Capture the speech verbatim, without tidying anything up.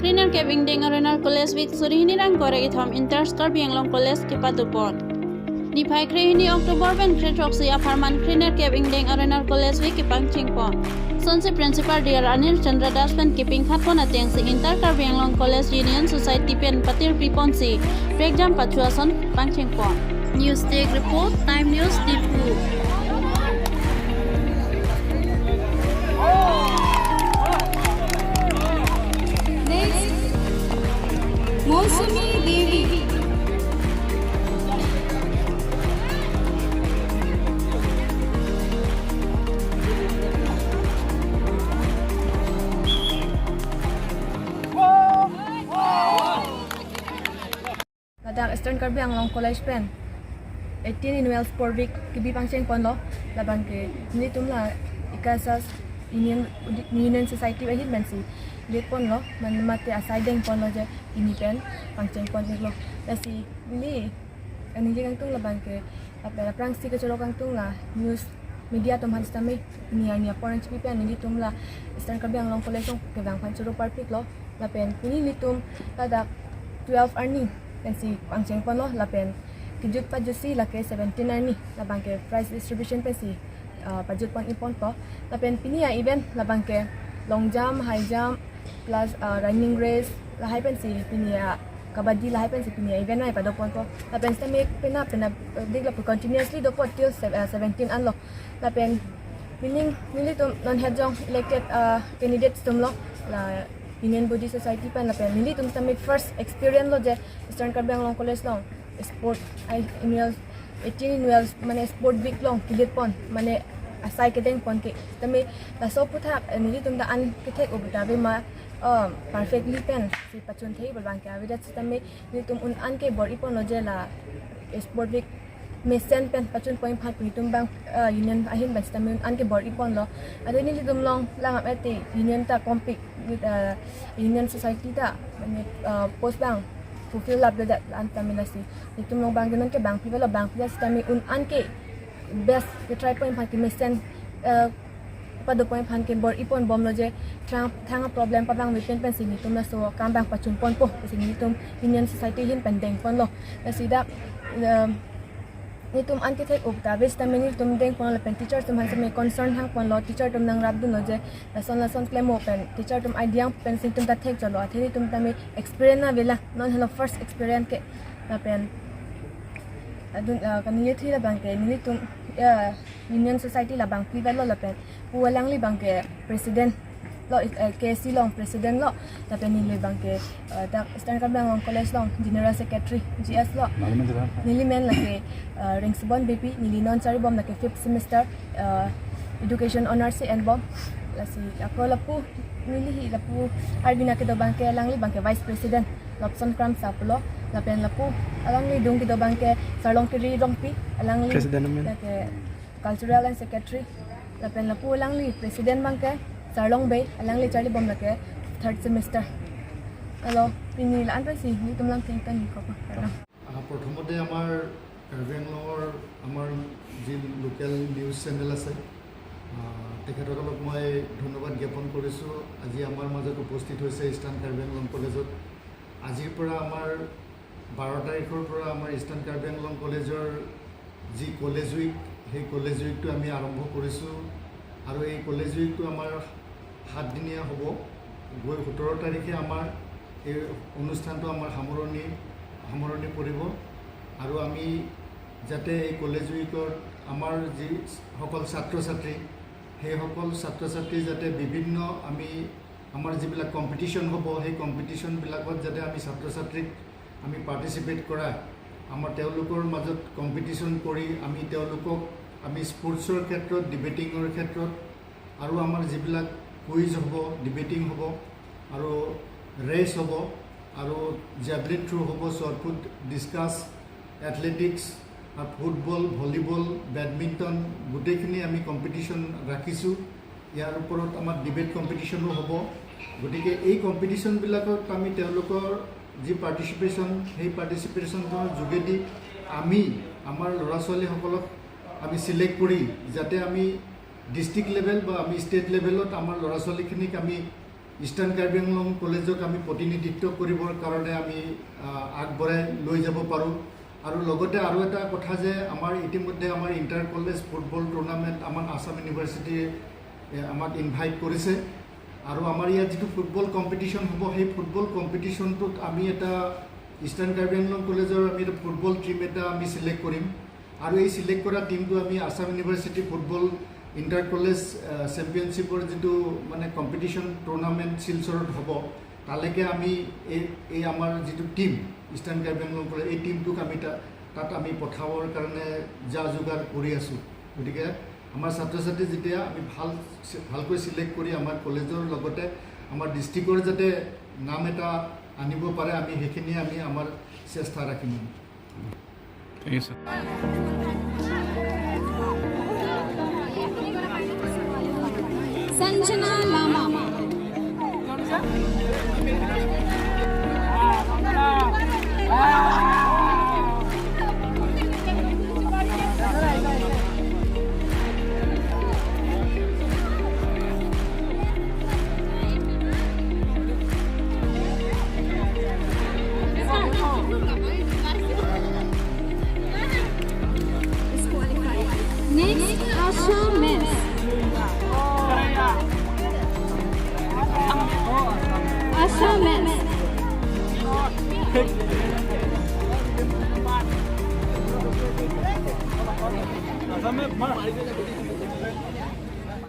Krenerkep ingdeng arenar College Week suri hini ra ingkoi ra kethom Inter Karbi Anglong College kepadopon. Niphai kre hini October pen kre throksi apharman krenerkep ingdeng arenar College Week kepangchengpon. Sonsi Principal D R Anil Chandra Das pen kepingkhatpon atengsi Inter Karbi Anglong College Union Society pen patirpiponsi prekjam pachu ason pangchengpon. News Desk Report, Time News, Diphu. Next, Mousumi Devi. Ladak Eastern Karbi Anglong College pen eighteen Annual Sport Week kebi pangchengponlo, labang ke nelitum la ICASAS Union, Union Society ahin pensi lead ponlo, man mate asai dengponlo je pini pen pangchengpon-iklo. Lasi neli kaningje kangtung labang ke, lapen aphrangsi kachoro kangtung la news media atum aphan sitame pini arni apor nangchipi pen nelitum la Eastern Karbi Anglong College along kevang aphan choro parpiklo. Lapen pini nelitum ladak twelve arni pensi pangchengponlo, lapen kejut pajutsi lake seventeen arni labang ke prize distribution pensi, ah, pajutpon-ikponpo. Lapen pini a-event labang ke long jump, high jump, plus, ah, running race, lahai pensi pini a-, kabaddi lahai pensi pini a-event ai padoponpo. Lapen sitame pena pena, eh, dik lapu continuously dopo till se-, eh, seventeen anlo. Lapen meaning nelitum non het jong elected, ah, candidates atumlo, la Union Body Society pen, lapen nelitum sitame first experience lo je Eastern Karbi Anglong College along sport, ai, annual, eighteen Annual mane Sport Week along kelead pon, mane asai kedengpon ke. Sitame laso aphuthak, eh, nelitum ta an kethek-o puta ave ma, eh, perfectly pensi pachun thei abang ke avedet, sitame nelitum un an ke bor-iponlo je la Sport Week mesen pen pachunpon aphan nelitum abang, eh, union ahin abang sitame un an ke bor-iponlo. Ante nelitum along langdam ate union ta compete with, eh, Union Society ta, mane, eh, post abang fulfill lapledet, la-an tame lasi nelitum along abang ke non ke bangpi avelo, bangpi avelo sitame un an ke best ke try pon aphan ke mesen, eh, padopon aphan ke bor-iponbomlo je thang, thang problem pavangve pen pensi nelitum laso akam abang pachunponpo, pensi nelitum Union Society ahin pen dengponlo. Lasi dak, eh, nelitum an kethek-o puta ave sitame nelitum dengponlo, lapen teachers atum aphan sitame concern hangponlo, teacher atum nangrapdunlo je lason lason klempo pen, teacher atum idea pensi nelitum ta thekchotlo, athe nelitum tame experience avelang, non helo first experience ke. Lapen adun, ah, kaningje thu labang ke nelitum, ah, Union Society labangpi avelo, lapen pu alangli abang ke president lo, eh, K S C along president lo, lapen neli abang ke, eh, dak Eastern Karbi Anglong College along general secretary G S lo. Neli men lake, eh, Ringsubon Beypi, neli non charibom lake fifth semester, eh, education honours si enbom. Lasi ako lapu neli hi lapu arvina kedo abang ke alangli abang ke vice president Lobson Kramsa pulo, lapen lapu alangli adung kedo abang ke Sarlongkiri Rongpi, alangli president amen lake cultural and secretary, lapen lapu alangli president abang ke Sarlong Bey, alangli charlibom lake third semester. Hello, pini la-an pensi nelitum lam kengtan ko pa. Ah, প্ৰথমতে আমাৰ কাৰ্বি আংলঙৰ আমাৰ যি local news channel আছে, আহ, তেখেতসকলক মই ধন্যবাদ জ্ঞাপন কৰিছোঁ। আজি আমাৰ মাজত উপস্থিত হৈছে ইষ্টাৰ্ণ কাৰ্বি আংলং কলেজত। আজিৰ পৰা আমাৰ বাৰ তাৰিখৰ পৰা আমাৰ ইষ্টাৰ্ণ কাৰ্বি আংলং কলেজৰ যি কলেজ উইক, সেই কলেজ উইকটো আমি আৰম্ভ কৰিছোঁ। আৰু এই কলেজ উইকটো আমাৰ সাতদিনীয়া হ'ব। গৈ সোতৰ তাৰিখে আমাৰ এই অনুষ্ঠানটো আমাৰ সামৰণি, সামৰণি পৰিব। আৰু আমি যাতে এই কলেজ উইকত আমাৰ যিসকল ছাত্ৰ ছাত্ৰী, সেইসকল ছাত্ৰ ছাত্ৰী যাতে বিভিন্ন আমি, আমাৰ যিবিলাক কম্পিটিশ্যন হ'ব, সেই কম্পিটিশ্যনবিলাকত যাতে আমি ছাত্ৰ ছাত্ৰীক আমি পাৰ্টিচিপেট কৰাই, আমাৰ তেওঁলোকৰ মাজত কম্পিটিশ্যন কৰি আমি তেওঁলোকক আমি স্পৰ্টছৰ ক্ষেত্ৰত, ডিবেটিঙৰ ক্ষেত্ৰত আৰু আমাৰ যিবিলাক কুইজ হ'ব, ডিবেটিং হ'ব আৰু ৰেচ হ'ব আৰু জেভলিন থ্ৰ' হ'ব, শ্বট পুট, ডিছকাছ, এথলেটিক্স আৰু ফুটবল, ভলীবল, বেডমিণ্টন গোটেইখিনি আমি কম্পিটিশ্যন ৰাখিছোঁ। ইয়াৰ ওপৰত আমাৰ ডিবেট কম্পিটিশ্যনো হ'ব। গতিকে এই কম্পিটিশ্যনবিলাকত আমি তেওঁলোকৰ যি পাৰ্টিচিপেশ্যন, সেই পাৰ্টিচিপেশ্যনৰ যোগেদি আমি আমাৰ ল'ৰা ছোৱালীসকলক আমি ছিলেক্ট কৰি যাতে আমি ডিষ্ট্ৰিক্ট লেভেল বা আমি ষ্টেট লেভেলত আমাৰ ল'ৰা ছোৱালীখিনিক আমি ইষ্টাৰ্ণ কাৰ্বি আংলং কলেজক আমি প্ৰতিনিধিত্ব কৰিবৰ কাৰণে আমি আহ, আগবঢ়াই লৈ যাব পাৰোঁ। আৰু লগতে আৰু এটা কথা যে আমাৰ ইতিমধ্যে আমাৰ ইণ্টাৰ কলেজ ফুটবল টুৰ্ণামেণ্ট আমাৰ আছাম ইউনিভাৰ্চিটিয়ে এ, আমাক ইনভাইট কৰিছে। আৰু আমাৰ ইয়াত যিটো ফুটবল কম্পিটিশ্যন হ'ব, সেই ফুটবল কম্পিটিশ্যনটোত আমি এটা ইষ্টাৰ্ণ কাৰ্বি আংলং কলেজৰ আমি এটা ফুটবল টিম এটা আমি ছিলেক্ট কৰিম। আৰু এই ছিলেক্ট কৰা টিমটো আমি Assam university football inter college চেম্পিয়নশ্বিপৰ যিটো মানে কম্পিটিশ্যন টুৰ্ণামেণ্ট শিলচৰত হ'ব, তালৈকে আমি এই এই আমাৰ যিটো টিম ইষ্টাৰ্ণ কাৰ্বি আংলং কলেজ, এই টিমটোক আমি তা- তাত আমি পঠাবৰ কাৰণে যা যোগাৰ কৰি আছোঁ। গতিকে আমাৰ ছাত্ৰ ছাত্ৰী যেতিয়া আমি ভাল ভালকৈ ছিলেক্ট কৰি আমাৰ কলেজৰ লগতে আমাৰ ডিষ্ট্ৰিক্টৰ যাতে নাম এটা আনিব পাৰে, আমি সেইখিনি আমি আমাৰ চেষ্টা ৰাখিম। Thank you, sir. Sanjana Lama. Next, Asha Mens. Asha Mens.